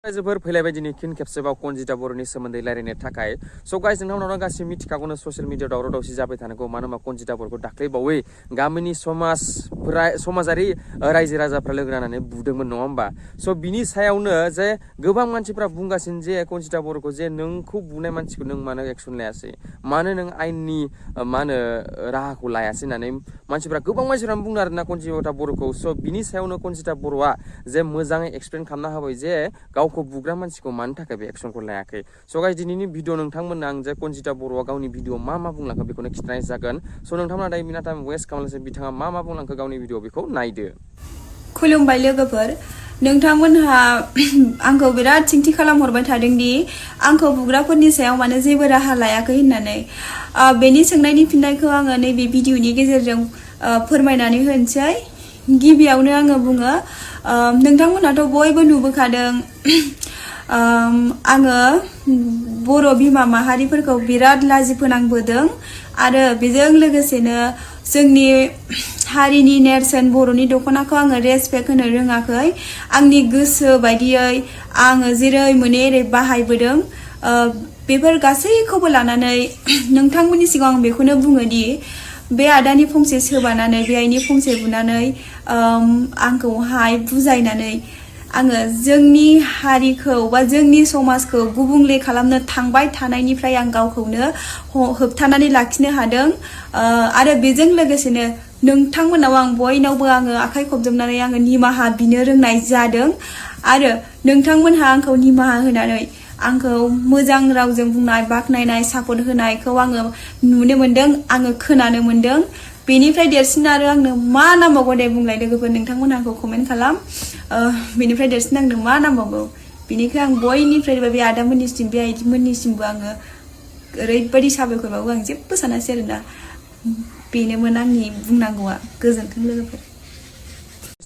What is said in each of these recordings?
जोबोर फैलायबाय दिनै फिन खेबसेबाव कनजिता बर'नि सोमोन्दै रायलायनो थाखाय स' गाइस नोंथांमोनाव गासै मिथिखागौनो ससियेल मिडियायाव दावराव दावसि जाबाय थानांगौ मानो होनबा कनजिता बर'खौ दाख्लैबावै गामिनि समाजारि रायजो राजाफ्रा लोगो नांनानै बुदोंमोन नङा होमबा स' बिनि सायावनो जे गोबां मानसिफ्रा बुंगासिनो जे कनजिता बर'खौ जे नोंखौ बुनाय मानसिखौ नों मानो एक्सन लायासै मानो नों आयेननि राहाखौ लायासै होननानै मानसिफ्रा गोबां मानसिफ्रानो बुंदों आरोना कनजिता बर'खौ स' बिनि सायावनो कनजिता बर'आ जे मोजाङै एक्सप्लेन खालामना होबाय जे गावखौ बुग्रा मानसिखौ मानो थाखाय बे एक्सनखौ लायाखै स' गाइस दिनैनि भिडिअ नोंथांमोननो आं जे कनजिता बर'आ गावनि भिडिअ मा बुंलांखो बेखौनो खिन्थानाय जागोन स' नोंथांमोना दायो बिना टाइम वेस्ट खालामलासे बिथाङा मा बुंलांखो गावनि भिडिअ बेखौ नायदो। खुलुमबाय लोगोफोर, नोंथांमोनहा आंखौ बिराद सोंथि खालामहरबाय थादों दि आंखौ बुग्राफोरनि सायाव मानो जेबो राहा लायाखै होननानै। बेनि सोंनायनि फिननायखौ आङो नैबे भिडिअनि गेजेरजों फोरमायनानै होनोसै। गिबियावनो आङो बुङो, नोंथांमोनाथ' बयबो नुबोखादों आङो बर' बिमा माहारिफोरखौ बिराद लाजि फोनांबोदों आरो बेजों लोगोसेनो जोंनि हारिनि नेरसोन बर'नि दख'नाखौ आङो रेसपेक्ट होनो रोङाखै। आंनि गोसो बायदियै आङो जेरै मोनो एरै बाहायबोदों। बेफोर गासैखौबो लानानै नोंथांमोननि सिगाङाव आं बेखौनो बुङो दि बे आदानि फंसे सोबानानै बे आइनि फंसे बुनानै आंखौहाय बुजायनानै आङो जोंनि हारिखौ बा जोंनि समाजखौ गुबुंले खालामनो थांबाय थानायनिफ्राय आं गावखौनो होबथानानै लाखिनो हादों। आरो बेजों लोगोसेनो नोंथांमोनाव आं बयनावबो आङो आखाइ खबजोबनानै आङो निमाहा बिनो रोंनाय जादों आरो नोंथांमोनहा आंखौ निमाहा होनानै आंखौ मोजां रावजों बुंनाय बाख्नायनाय सापर्ट होनायखौ आङो नुनो मोनदों, आङो खोनानो मोनदों। बेनिफ्राय देरसिन आरो आंनो मा नांबावगौ दे बुंलाय लोगोफोर, नोंथांमोनहा आंखौ कमेन्ट खालाम। बेनिफ्राय देरसिन आंनो मा नांबावगौ। बेनिखाय आं बयनिफ्रायबो बे आदामोननिसिम बे आइमोननिसिमबो आङो ओरैबायदि साबायखर बावो, आं जेबो सानासै आरोना। बेनोमोन आंनि बुंनांगौआ। गोजोन्थों लोगोफोर।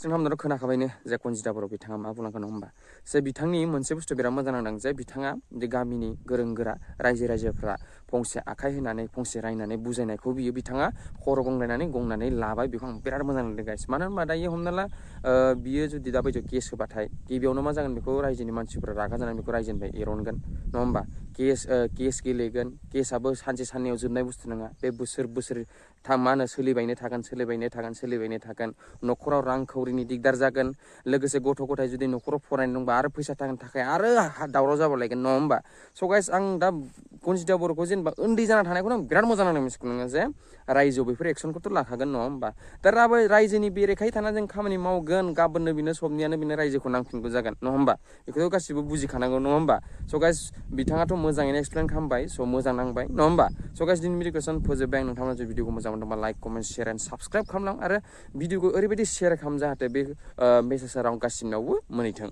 नोंथांमोनाथ' खोनाखाबायनो जे कनजिता बर' बिथाङा मा बुंलांखो नङा होमबा जे बिथांनि मोनसे बुस्थु बिराद मोजां नांदों जे बिथाङा जे गामिनि गोरों गोरा रायजोफ्रा फंसे आखाइ होनानै फंसे रायनानै बुजायनायखौ बिथाङा खर' गंनानै लाबाय, बेखौ आं बिराद मोजां मोनदों गाइस। मानो होनबा दायो हमना ला बियो जुदि दा बायदियाव केस होबाथाय गिबियावनो मा जागोन, बेखौ रायजोनि मानसिफोरा रागा जानानै बेखौ रायजोनिफ्राय एरनगोन नङा होमबा। केस गेलेगोन, केसआबो सानसे साननैयाव जोबनाय बुस्थु नङा, बे बोसोर सोलिबायनो थागोन। न'खराव रांखावरिनि दिगदार जागोन, लोगोसे गथ' गथाय जुदि न'खराव फरायनो दंबा आरो फैसा थाखानि थाखाय आरो दावराव जाबावलायगोन नङा होमबा। स' गाइस आं दा कनजिता बर'खौ जेनेबा उन्दै जाना थानायखौनो आं बिराद मोजां नांदों मिथिगौ नोङो, जे रायजोआव बेफोर एक्सनखौथ' लाखागोन नङा होमबा। दा रायजोनि बेरेखायै थानानै जों खामानि मावगोन, गाबोननो बिनो सबनियानो बिनो रायजोखौ नांफिनगौ जागोन नङा होमबा। बेखौथ' गासिबो बुजिखानांगौ नङा होमबा। स' गाइस बिथाङाथ' मोजाङैनो एक्सप्लेन खालामबाय, स' मोजां नांबाय नङा होमबा। स' गाइस दिनैनि भिडिअखौ फोजोबबाय आं। नोंथांमोना जुदि भिडिअखौ मोजां मोनदोंबा like comment share and subscribe खालामलां आरो भिडिअखौ ओरैबायदि शेयार खालाम जाहाथे बे मेसेजआ गासिनावबो मोनहैथों।